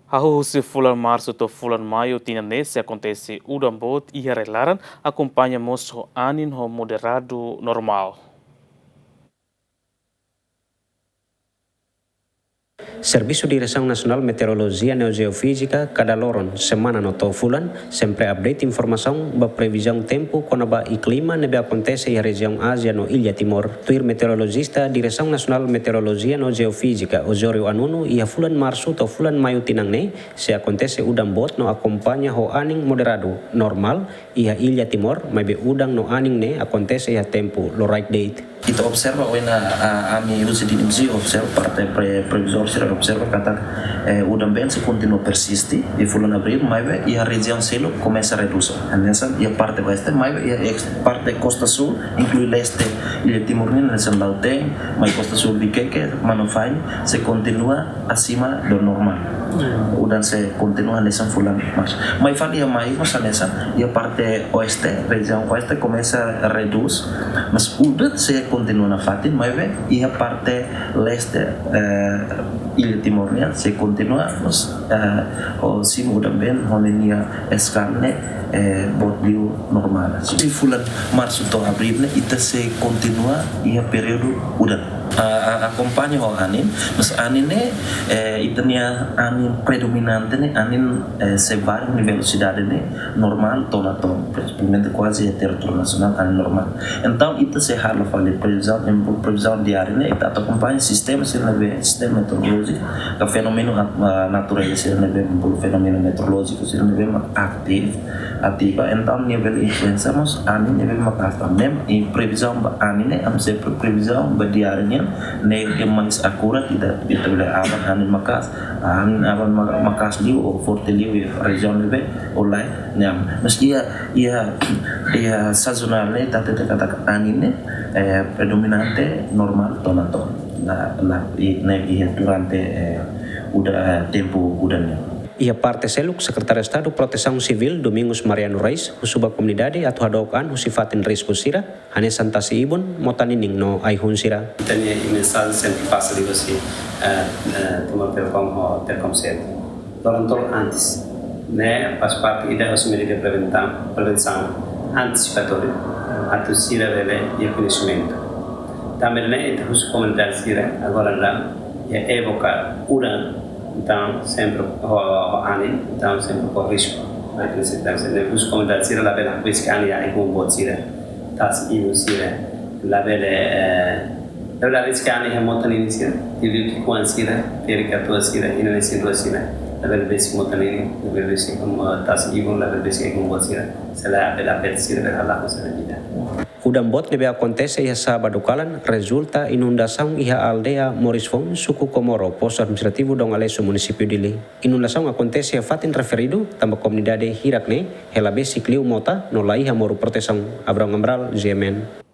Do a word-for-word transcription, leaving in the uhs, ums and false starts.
Hahú husi fulan Marsu to'o fulan Maiu tinan ne'e sei akontese udan boot iha rai-laran, akompaña mós ho anin ho moderadu normál. Servisu Diresaun Nasionál Meteorolojia no Jeofízika kada loron, semana no to'o fulan, sempre update informasaun ba previzaun tempu kona-ba iklima ne'ebé akontese iha rejiaun Ázia no Illa Timor. Tuir meteorolojista Diresaun Nasionál Meteorolojia no Jeofízika, Osório Anunu, iha fulan Marsu to'o fulan Maiu tinan ne'e, sei akontese udan boot no akompaña ho anin moderadu normál iha Illa Timor, maibé udan no anin ne'e akontese iha tempu loraik de'it. Ita observa ohin, ah, ami husi DNMC observa parte pre-, previzaun sira observa katak, eh, udan been sei kontinua persiste iha fulan Abríl, maibé iha rejiaun seluk komesa redús. Hanesan iha parte oeste, maibé iha ex-, parte kosta súl, inklui leste Illa Timor nian, hanesan Lautém, mai kosta súl Viqueque, Manafany, sei kontinua asima do normál. Hmm. Udan sei kontinua hanesan fulan Marsu. Mai fali iha Maiu mós hanesan, iha parte oeste, rejiaun oeste komesa redús, mas udan sei kontinua nafatin, maibé iha parte leste, eh, Illa Timor nian sei kontinua, mas, eh, ho simu udan been, ho ninia eskala ne'e, eh, boot liu normál. Husi fulan Marsu to'o Abríl ne'e, ita sei kontinua iha períodu udan. A, a, akompaña ho anin, mas anin ne'e, eh, ita-nia anin predominante ne'e, anin, eh, sei vae nia velosidade ne'e normál to'o la to'o, prinsipalmente kuaze iha territóriu nasionál anin normál. Entaun, ita sei halo fali previzaun, em, previzaun diária ne'e, ita atu akompaña sistema sira ne'ebé, sistema meteorolójiku, ka fenómenu, ah, natureza sira ne'ebé, bolu fenómenu meteorolójiku sira ne'ebé mak aktif, ativa, entaun nia bele influensia mós anin ne'ebé maka'as tan. Ne'e, i previzaun ba anin ne'e, ami sempre previzaun ba diária nian, ne'e ke mais akurat, ita, ita bele aban anin maka'as, anin aban ma-, maka'as liu ou forte liu iha rejiaun ne'ebé, ou lae, ne'e ami. Mas iha, iha, iha sazonál ne'e, ita hatete katak anin ne'e, eh, predominante normál to'o la to'o. La, la, i, ne'e iha durante, eh, uda-, eh, tempu udan nian. Iha parte seluk, Sekretáriu Estadu Protesaun Sivíl, Domingos Mariano Reis, husu ba komunidade atu hadook an husi fatin risku sira, hanesan tasi-ibun, mota-ninin no ai-hun sira. Ita-nia mensajen sempre pasa liuhusi, eh, eh, Timor Telecom ho Telkomcel. Durante antes, ne'e faz parte ida husi medida preventan-, prevensaun antisipatóriu, atu sira bele iha koñesimentu. Tanba ne'e ita husu komunidade sira, agora ne'e iha époka udan, entaun sempre ho, ho anin, entaun sempre ho risku. Ne'e husu komunidade sira labele arrisku an iha ai-hun boot sira, tasi-ibun sira, labele, eh, labele arrisku an iha mota-ninin sira, tiu liu ki'ikoan sira, ferik-katuas sira, inan-isin rua sira, labele besik mota-ninin, labele besik, um, tasi-ibun, labele besik ai-hun boot sira, se lae bele afeta sira, bele halakon sira-nia vida. Udan boot ne'ebé akontese iha sábadu kalan rezulta inundasaun iha aldeia Morisfoun, suku Comoro, postu administrativu Dom Aleixo, munisípiu Dili. Inundasaun akontese iha fatin referidu, tanba komunidade hirak ne'e hela besik liu mota no la iha moru protesaun. Abrão Amaral, G M N.